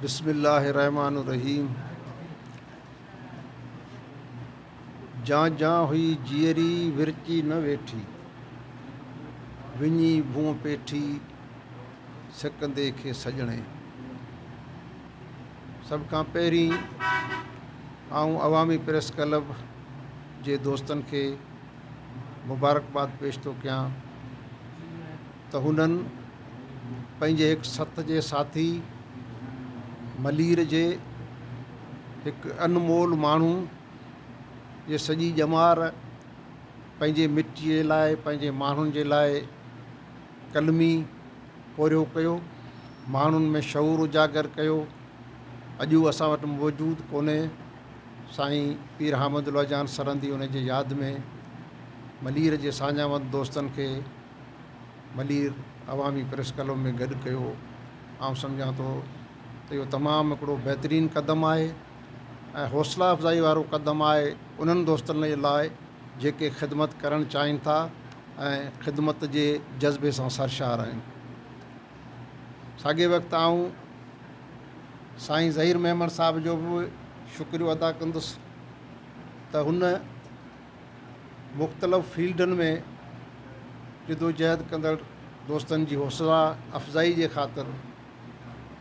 بسم الله الرحمٰن الرحيم جان جان هئي جيئري ورچي نه ويٺي، وڃي ڀونء پيٺي سڪندي کي سڄڻي. سڀ کان پهرين آئون عوامي پريس ڪلب جي دوستن کي مبارڪباد پيش ٿو ڪيان ته هنن پنهنجي هڪ سٿ جي ساٿي ملير جي هڪ انمول ماڻهو جي سڄي ڄمار پنهنجي مٽيء جي لاء پنهنجي ماڻهن جي لاء قلمي پورهيو ڪيو ماڻهن ۾ شعور اجاگر ڪيو اڄ هو اسان وٽ موجود ڪونهي سائين پير حامد الله جان سرهندي ان جي ياد ۾ ملير جي ساڃاهوند دوستن کي ملير عوامي پريس ڪلب ۾ گڏ ڪيو. آئون سمجهان ٿو ته اهو تمام هڪڙو بهترين قدم آهي ۽ حوصلا افزائي وارو قدم آهي انهن دوستن جي لاء جيڪي خدمت ڪرڻ چاهين ٿا ۽ خدمت جي جذبي سان سرشار آهن. ساڳئي وقت آئون سائين ظهير ميمڻ صاحب جو به شڪريو ادا ڪندس ته هن مختلف فيلڊن ۾ جدوجهد ڪندڙ دوستن جي حوصلا افزائي جي خاطر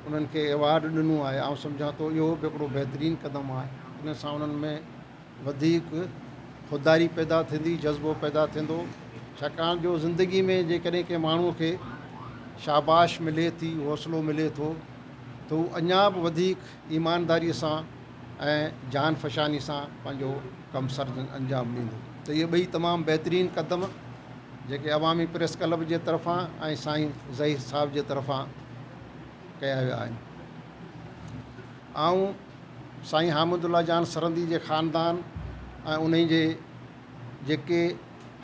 انهن کي ايوارڊ ڏنو آهي آئون سمجهان ٿو اهو به هڪڙو بهترين قدم آهي ان سان انهن ۾ وڌيڪ خودداري پيدا ٿيندي جذبو پيدا ٿيندو ڇاڪاڻ جو زندگي ۾ جيڪڏهن ڪنهن ماڻهو کي شاباش ملي ٿي حوصلو ملي ٿو ته هو اڃا به وڌيڪ ايمانداري سان ۽ جان فشاني سان پنهنجو ڪم سر انجام ڏيندو ته اهي ٻئي تمام بهترين قدم جيڪي عوامي پريس ڪلب جي طرفان ۽ سائين ظهير صاحب جي طرفان ڪيا ويا آهن. آئون سائين حامد الله جان سرهندي جي خاندان ۽ انهي جي جيڪي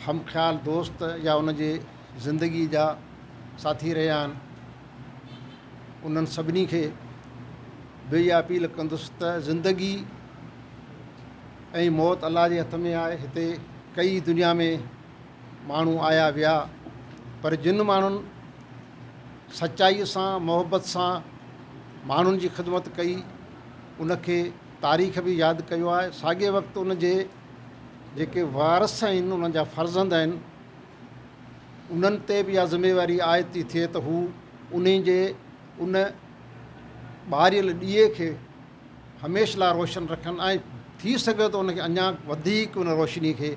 هم خيال دوست يا ان جي زندگي جا ساٿي رهيا آهن انهن سڀني کي به اها اپيل ڪندس ته زندگي ۽ موت الله جي هٿ ۾ آهي هتي ڪئي دنيا ۾ ماڻهو آيا ويا پر جن ماڻهن سچائي سان محبت سان ماڻهن جي خدمت ڪئي ان کي تاريخ به ياد ڪيو آهي ساڳي وقت ان جي جيڪي وارث آهن انهن جا فرزند آهن انهن تي به اها ذميواري عائد ٿي ٿئي ته هو انهي جي ان ٻاريل ڏيئي کي هميشھ لاء روشن رکن ۽ ٿي سگهي ته ان کي اڃا وڌيڪ ان روشني کي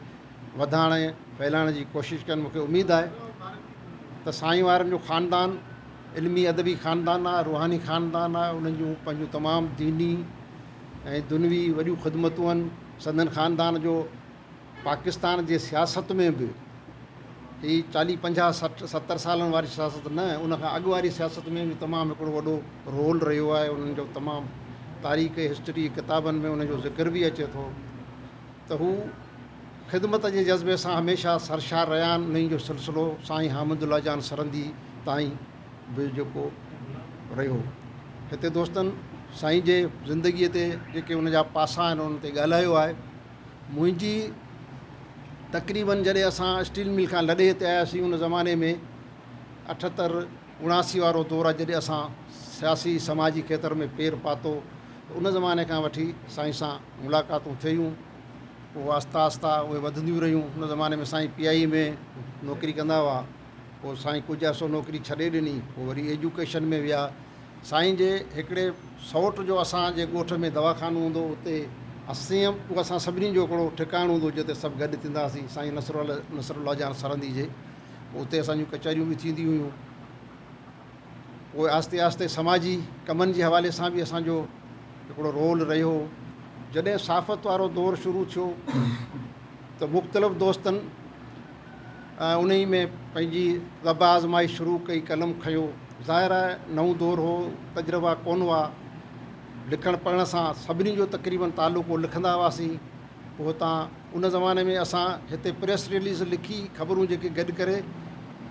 وڌائڻ ۽ ڦهلائڻ جي ڪوشش ڪن. مون کي اميد آهي ته سائين وارن جو خاندان علمي ادبي خاندان آهي، روحاني خاندان آهي، انهن جون پنهنجون تمام ديني ۽ دنوي وڏيون خدمتون آهن. سندن خاندان جو پاڪستان جي سياست ۾ به هي چاليهه پنجاهه سٺ ستر سالن واري سياست نه ان کان اڳ واري سياست ۾ به تمام هڪڙو وڏو رول رهيو آهي انهن جو تمام تاريخ هسٽري ڪتابن ۾ ان جو ذڪر به اچي ٿو ته هو خدمت جي جذبي سان هميشه سرشار رهيا آهن انهن جو سلسلو سائين حامد الله جان سرندي تائين به جيڪو رهيو هتي دوستن سائين جي زندگي تي جيڪي ان جا پاسا آهن انهن تي ڳالهايو آهي منهنجي تقريبن جڏهن اسان اسٽيل مل کان لڏي هتي آياسين ان زماني ۾ اٺهتر اڻاسي وارو دور آهي جڏهن اسان سياسي سماجي کيتر ۾ پير پاتو ته ان زماني کان وٺي سائين سان ملاقاتون ٿيون پوء آهسته آهسته اهي وڌنديون رهيون ان زماني ۾ سائين پي آئي ۾ نوڪري ڪندا هئا پوء سائين ڪجهه عرصو نوڪري ڇڏي ڏني پوء وري ايجوڪيشن ۾ ويا سائين جي هڪڙي سئوٽ جو اسان جي ڳوٺ ۾ دواخانو هوندو هو اتي اسين اهو اسان سڀني جو هڪڙو ٺڪاڻو هوندو هو جتي سڀ گڏ ٿيندا هئاسين سائين نصر الله جان سرهندي جي پوء اتي اسان جون ڪچهريون به ٿينديون هيون پوء آهستي آهستي سماجي ڪمن جي حوالي سان به اسان جو هڪڙو رول رهيو جڏهن صحافت وارو دور شروع ٿيو ته مختلف دوستن ۽ انهي ۾ پنهنجي طبع آزمائي شروع ڪئي، قلم کنيو. ظاهر آهي نئون دور هو، تجربا ڪونه هئا. لکڻ پڙهڻ سان سڀني جو تقريبن تعلق هو، لکندا هئاسين. پوء هتان ان زماني ۾ اسان هتي پريس رليز لکي خبرون جيڪي گڏ ڪري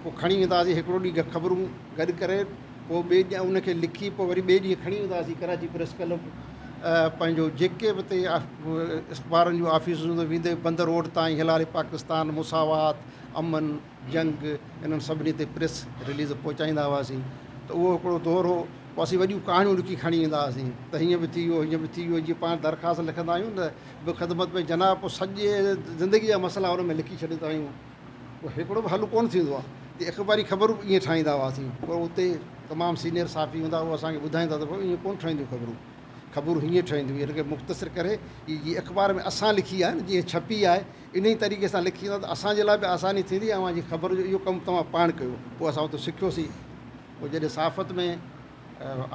پوء کڻي ويندا هئاسين. هڪڙو ڏينهن خبرون گڏ ڪري پوء ٻئي ڏينهن ان کي لکي پوء وري ٻئي ڏينهن کڻي ويندا هئاسين ڪراچي پريس ڪلب پنهنجو جيڪي به اتي اخبارن جون آفيسون هونديون ويندي بندر روڊ تائين هلال پاڪستان، مساوات، امن، جنگ انهن سڀني تي پريس رليز پهچائيندا هئاسين ته اهو هڪڙو دور هو. پوء اسين وڏيون ڪهاڻيون لکي کڻي ايندا هئاسين ته هيئن به ٿي ويو هيئن به ٿي ويو جيئن پاڻ درخواست لکندا آهيون نه بخدمت ۾ جناب پوء سڄي زندگي جا مسئلا ان ۾ لکي ڇڏيندا آهيون پوء هڪڙو به حل ڪونه ٿيندو آهي ته اخباري خبرون به ائين ٺاهيندا هئاسين پوء اتي تمام سينئر صحافي هوندا هئا اسان کي ٻڌائيندا ته ڀائي ائين ڪونه ٺهنديون خبرون خبرون هيئن ٺهنديون ان کي مختصر ڪري هي جيئن اخبار ۾ اسان لکي آهي نه جيئن ڇپي آهي انهي طريقي سان لکي ايندا ته اسان جي لاء به آساني ٿيندي ۽ اوهان جي خبر جو اهو ڪم توهان پاڻ ڪيو پوء اسان اتي سکيوسين پوء جڏهن صحافت ۾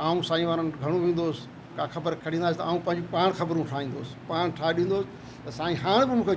آئون سائين وارن وٽ گهڻو ويندو هوس ڪا خبر کڻي ايندا هئاسين ته آئون پنهنجون پاڻ خبرون ٺاهيندو هوس پاڻ ٺاهي ڏيندو هوس ته سائين هاڻ به مون کي.